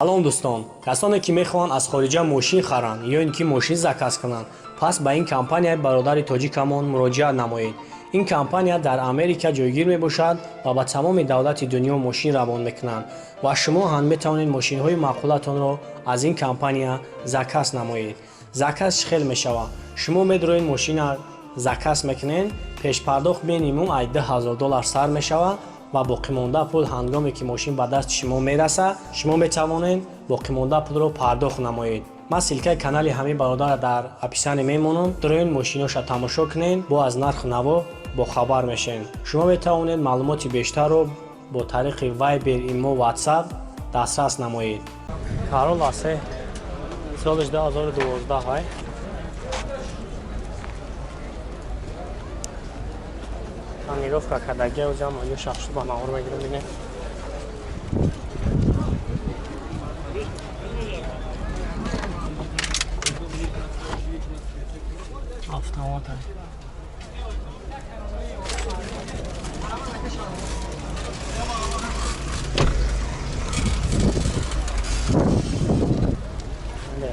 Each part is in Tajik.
Салом, дӯстон! Касоне ки мехоҳанд аз хориҷа мошин харанд ё ин ки мошин заказ кунанд, пас ба ин компанияи бародари тоҷикамон муроҷиат намоед. Ин компания дар Америка ҷойгир мебошад ва ба тамоми давлати дунё мошин равон мекунанд ва шумо ҳам метавонед мошинҳои маъқулатонро аз ин компания заказ намоед. Заказ чӣ хел мешавад? Шумо медроед, мошина заказ мекунед, пешпардохт минимум ай 2000 доллар сар мешавад ва боқимонда пул ҳангоме ки мошин ба дасти шумо мерасад, шумо метавонед боқимонда пулро пардохт намоед. Ман ссылкаи канали ҳамин бародарро дар описание мемонам. Дроен, мошиноша тамошо кунед, бо аз нарху наво бохабар мешавед. Шумо метавонед маълумоти бештарро бо тариқи Вайбер, Имо, Ватсап дастрас намоед. Карола се, солиш 2012 ай. Тонировка кардагия, озам ё шахсу ба навор мегирем, бинем. Автомат ай.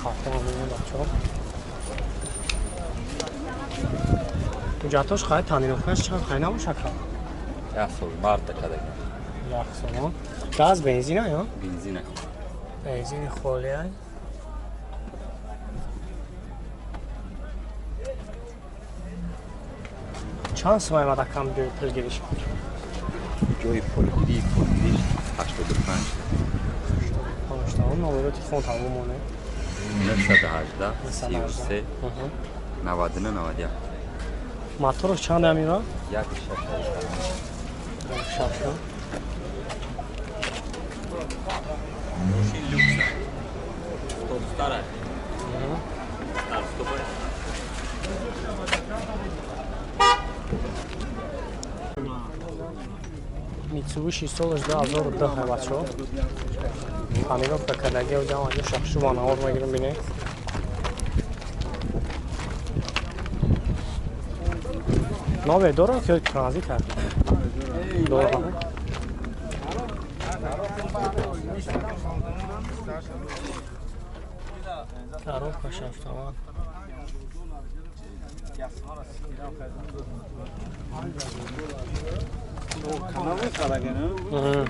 Хафтама бинем, бачаҳо. Ҳуҷҷатош хай, тонировкаш чанд хай набоша ка? Як сол марта кадаги. Як сол. Газ, бензина ё? Бензина. Бензини холӣ ай. Чанд сум аймад акам ҷои пулгириш? Ҷои пулгириш 85. Панҷтаон. Номеро телефон тамом монед. 918 33 99 91. Мотораш чанд амира? Як шаш. Шаш. Мошин люкс. Автобустара. Старт-стопа. Митсубиши, солаш 2010, бачаҳо. Тонировка кардагия, ҷам аҷо шахшу ба навор мегирем, бинед. Номер дорад ё транзит кард? Дорад. Коробкаш автомат. Мгм.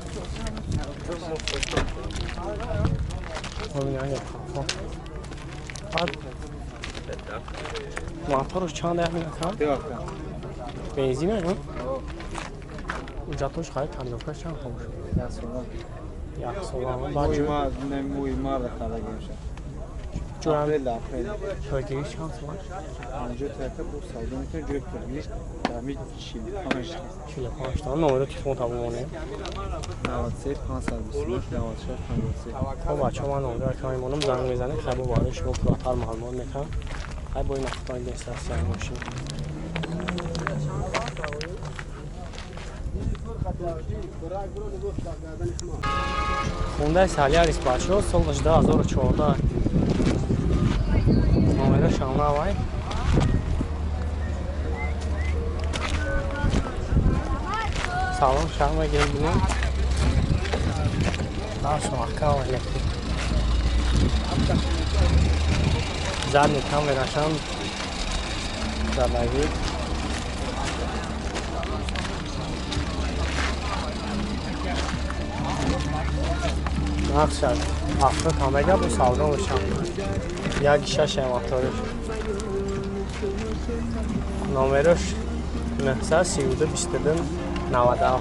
Бибин, ага, хафо. Баъд мотораш чанд як мекунад? Бензин ё? Ҳуҷҷатош хай, тонировкаш чанд хомӯш? Як сола. Баъд ҷоям пулгириш чанд сум? 45 та. Номеро телефон табо монем. Хоб, бачаҳо, ман номеро кам мемонам, занг мезанед, хай, бо барои шумо пурратар маълумот метавам. Хай, бо ин автомобил нест як мошин. Хондаи Солярис, бачаҳо, солаш 2014. Номерошам навай. Салон шаҳр мегирем, бинем. Нашу маҳкам электрик. Задний камерашам задагӣ. Нақша 70 мега, бо савдо мешам. Як шаш моториш. Номерош 932 22 97.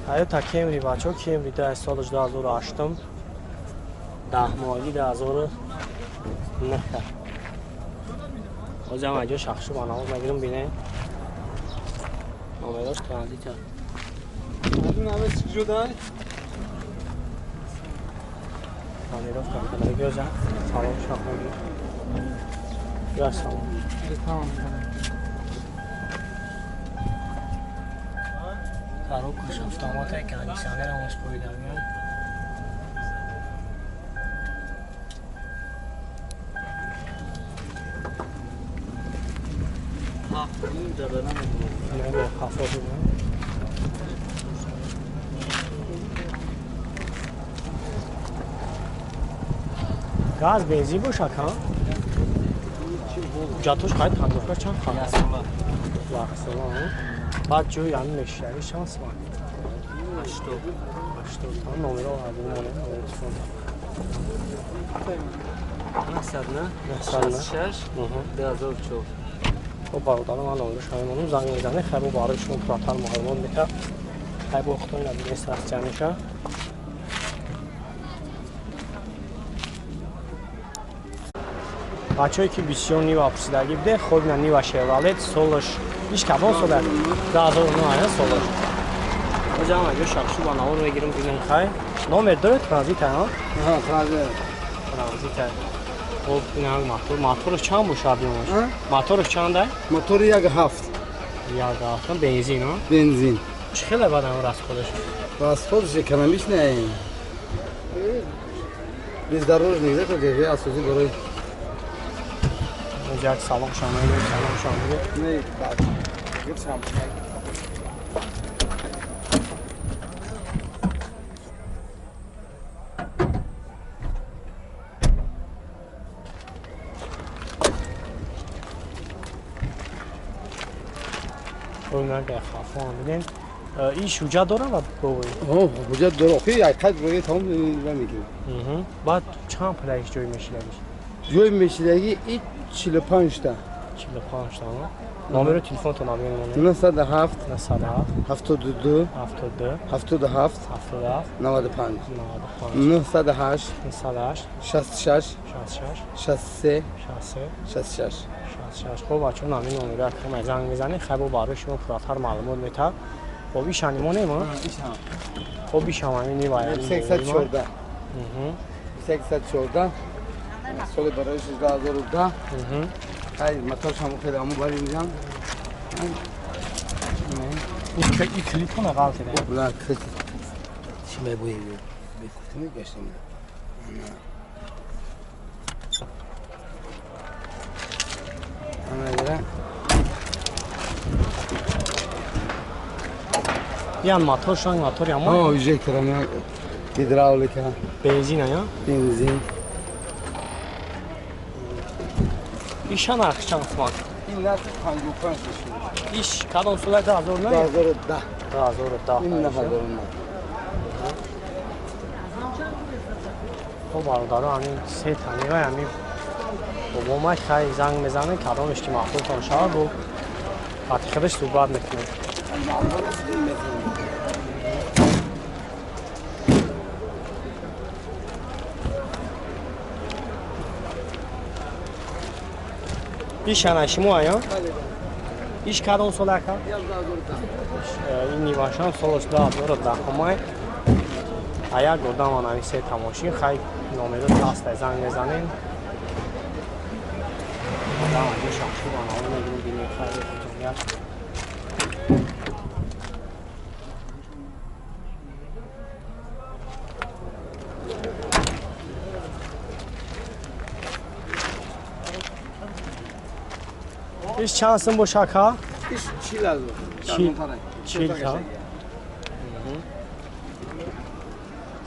Тойота Кемри, бачаҳо, Кемри 10, солаш 2008, 10 моҳагӣ 2009. Ҳозир ҳам аҷо шахшу ба навоз мегирам, бинем. Номерош транзита. Тонировка кадаги, ҳозир салон шах мегирам. Я салон. Коробкаш автомат, кондиционер ҳамаш қоидагӣ. Не, хафо бинем. Газ бензин боша ка? Ҳуҷҷатош қайд пардохта чанд хат? Яксола. Баъд ҷои ҳамин мешидаги чанд сомон? 80. 80 та номеро абумонем телефон. 909 66 2004. Хоб бародарам, ман номеро шумо мемонам, занг мезанед, хайр бо барои шумо пурратар маълумот метавад. Хайр бо худтон ина бинед сахтҷа мешавад. Бачаҳое ки бисёр Нива пурсидагӣ буде, хоб ина Нива Шевролет солаш иш кадом сола? 2009 солаш. Оҷа ама ҷо шахшу ба навор мегирам бинем хай. Номер доред транзит ҳа? Ҳа, транзит. Транзит. Хоб ина мотор, мотораш чанд бошад бимош? Мотораш чанд ай? Мотори 1.7. 1.7 бензин, ҳа? Бензин. Чӣ хеле баъд ам расходаш? Расходаш экономичный. Бездорожник, да, как я асосӣ барои як салом шамои, салом шамои. Не, баъд. Гирсам. Хафон бинен. Иш ҳуҷҷат дора ва бобои? Ҳо, ҳуҷҷат дора. Охи, як қад рӯи тамом мегирем. Баъд чанд пулаш ҷой мешидаги? Ҷой мешидаги и 45 та. 45 та. Номери телефонтон ам мемонед? 907 907 72 72 77 77 95 95 908 908 66 66 63 63 66 66. Хоб бачаҳо, ҳамин номеро акрама занг мезанед, хайр бо барои шумо пурратар маълумот метавад. Хоб ишани монем, а? Хоб ишам ҳамин Нива. 814. 814 соли барои 2010. Ай моторш ҳам хеле аму бари мизан. И клитона ғалтида. Бла клит. Чӣ мебоем? Бекуфта мегаштем. Ян мотор шанг мотор яма? Ҳо, инжектор ам гидравлика. Бензин я? Бензин. Иша нарх чанд сомон? Ин нарх 55 шуд. Иш кадом сола 2009? 2010. 2010. Ин 2009. Хоб бародаро, ҳамин се та Нива ҳамин бобомай хай занг мезанед, кадомеш ки маъқултон шавад, бо қати худаш суҳбат мекунед. Иш ана шумо ая? Иш кадом сол ака? Ин Нивашам солаш 2010 омай. Ая годам ана се та мошин, хай номеро даста занг мезанем. Одам аҷо шахшу ана мегирем бинем хай худтон. Иш чанд сум боша ака? Иш 40 азор. 40 та.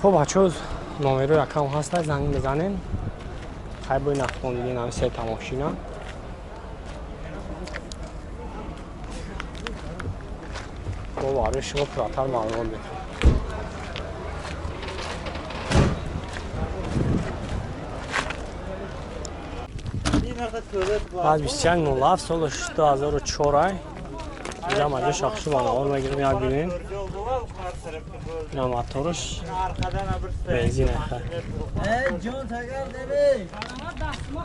Хоб бачаҳо, номеро якам ҳаста, занг мезанем. Хай бо нахтон дидем ҳамин се та мошина. Бо барои шумо пурратар маълумот метавад. Баъд 2107 соли 2004 ай. Инҷа маҷо шахшу ба навор мегирем, як бинем. Ина моторш бензин хай.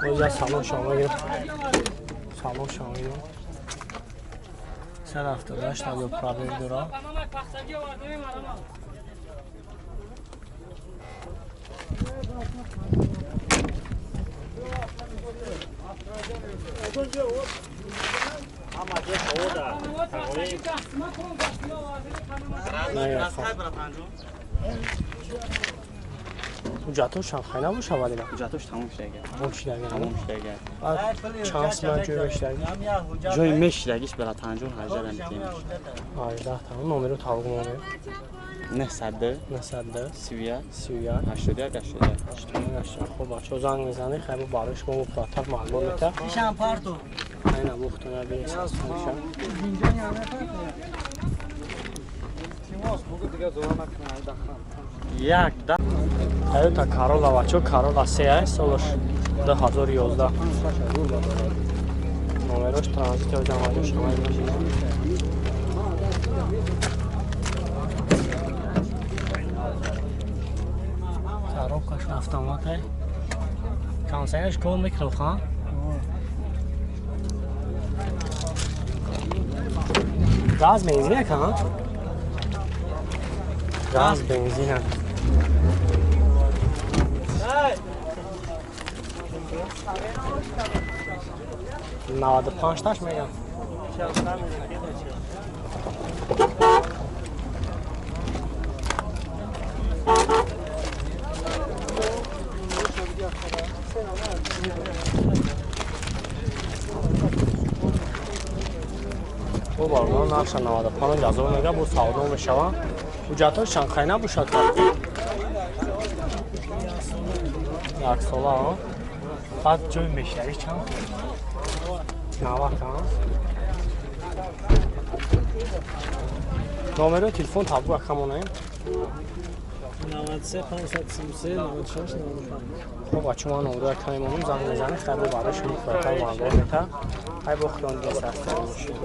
Оҷа салон шумо мегирем. Салон шумо мегирем. 178 та пробег дора. Ҳуҷҷатош ҳам хай набошад вале Ҳуҷҷатош тамом шудага. Тамом шудага. Тамом шудага. Чанд сомон ҷой мешидаги? Ҷои мешидагиш бара 50 18 метем. 18 та. Номеро тавғ монем. 902 902 31 31 81 81. 88. Хуб, бачаҳо, занг мезанед, хайбо барои шумо муқаттар маълумот мета. Айна бухтона бинесаша. Як да. Toyota Corolla, бачаҳо, Corolla 3 ай, солаш 2011. Номерош транзит ҷамъ шамай. Коробкаш автомат ай. Консайнаш кор мекунад, ха? Газ бензин ка? Газ бензин. 95 таш мегам. Бо бародар нарша 95 ҳазор мега, бо савдо мешава. Ҳуҷҷатҳои Шанхай набошад, як сола. Баъд ҷои мешавӣ чанд? 90. Номерои телефон табу акамонаем. 93 533 96 95. Хуб, бачо, ман номеро акам мемонам, занг мезанед, хайр, бо барои шумо пурратар маълумот мета. Хай, бо худон дигар састар бошед.